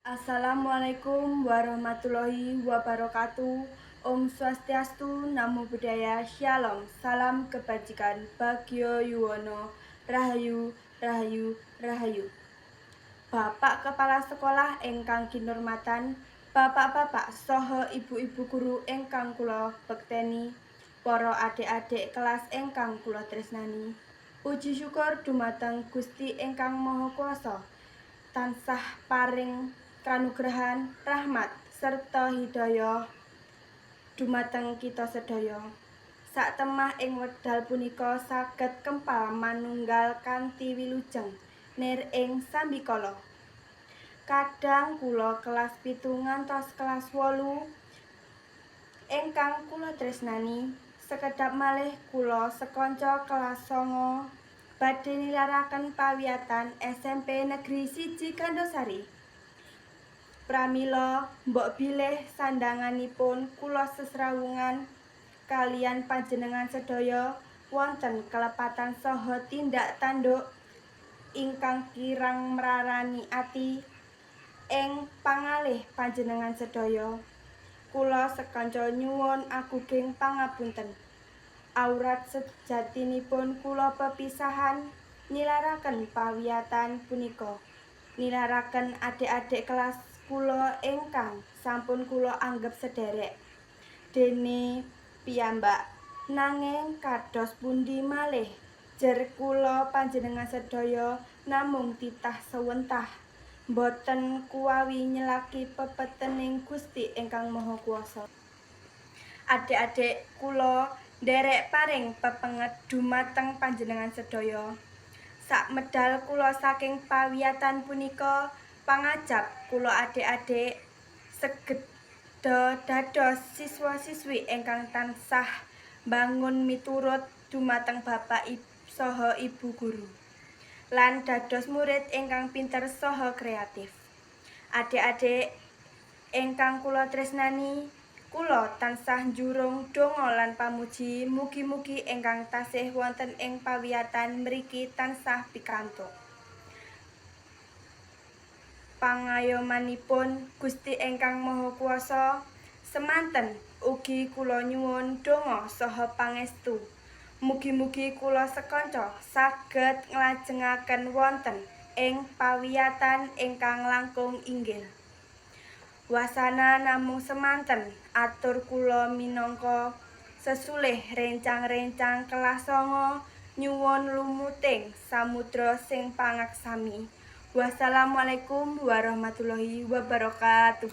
Assalamualaikum warahmatullahi wabarakatuh. Om Swastiastu, Namo Buddhaya, Shalom, salam kebajikan, Bagyo Yuwono, Rahayu, Rahayu, Rahayu. Bapak Kepala Sekolah ingkang kinurmatan, bapak-bapak saha ibu-ibu guru ingkang kula bekteni, para adik-adik kelas ingkang kula tresnani. Puji syukur dumateng Gusti ingkang Maha Kuwasa tansah paring kanugrahan, rahmat serta hidayah dumateng kita sedaya. Satemah ing wekdal punika saged kempal manunggal kanthi wilujeng nir ing sambikala. Kadang kula kelas 7 ngantos kelas 8 ingkang kula tresnani, sekedhap malih kula sekanca kelas 9 badhe nilaraken pawiyatan SMP Negeri 1 Gandosari. Pramila mbok bilih sandhanganipun kula sesrawungan kaliyan panjenengan sedaya wonten kelepatan saha tindak tanduk ingkang kirang mrarani ati ing pangalih panjenengan sedaya. Kula sekanca nyuwun agunging pangapunten. Awrat sejatinipun kula pepisahan nilaraken pawiyatan punika. Nilaraken adik-adik kelas kula ingkang sampun kula anggep sederek dene piyambak, nanging kados pundi malih, jer kula panjenengan sedaya namung titah sewentah, boten kuwawi nyelaki pepetening Gusti ingkang Maha Kuwasa. Adik-adik, kula nderek paring pepenget dumateng panjenengan sedaya. Sakmedal kula saking pawiyatan punika, pangajap kula, adik-adik, segeda dados siswa-siswi ingkang tansah mbangun miturut dumateng bapak saha ibu guru lan dados murid ingkang pinter saha kreatif. Adik-adik ingkang kula tresnani, kula tansah njurung donga lan pamuji mugi-mugi ingkang tasih wonten ing pawiyatan mriki tansah pikantuk pangayomanipun Gusti ingkang Maha Kuwasa. Semanten ugi kula nyuwun donga saha pangestu, mugi-mugi kula sekanca saged nglajengaken wonten ing pawiyatan ingkang langkung inggil. Wasana namung semanten atur kula minangka sesulih rencang-rencang kelas 9, nyuwun lumuting samudra sing pangaksami. Wassalamualaikum warahmatullahi wabarakatuh.